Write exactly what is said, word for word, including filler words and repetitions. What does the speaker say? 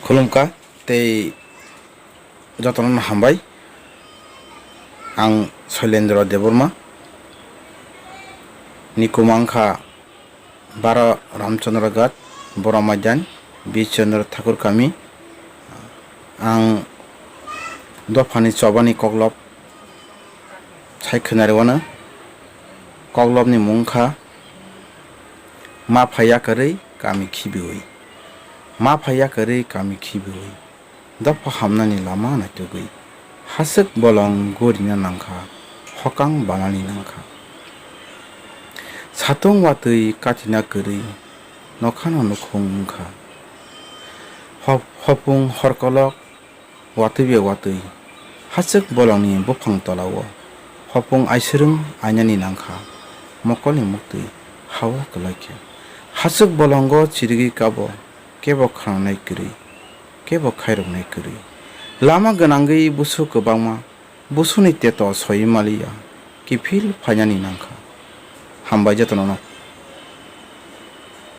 Khulumkha tei jotono hambai. Ang Soilendra Debbarma ni kuma wngkha baro Ramchandra Ghat, Boro Maidan, Bir Chandra Thakur kami. Ang dophani chobani koklop sai khwnariwano. Koklopni mung kha Ma phaiya kwrwi kami khibiwi. Ma phaiya kwrwi kami khibiwi. Dopha hamnani lama naitugwi. Haswk bolong gorina nangkha. Hokang banani nangkha. Satung watwi katina kwrwi. Nokhano nukhung wngkha. Hop-, hopung horkolok watwi bai watwi, haswk bolongni buphang tola-o hopung aiswrwng ainani nangkha, mokolni muktwi ha-o kwlaikha. Haswk bolongo chirigwi kabo, kebo khananai kwrwi, kebo khairoknai kwrwi. Lama gwnangwi busu kwbangma, busuni teto soiwi maliya, kiphil phainani nangkha. Hambai jotono.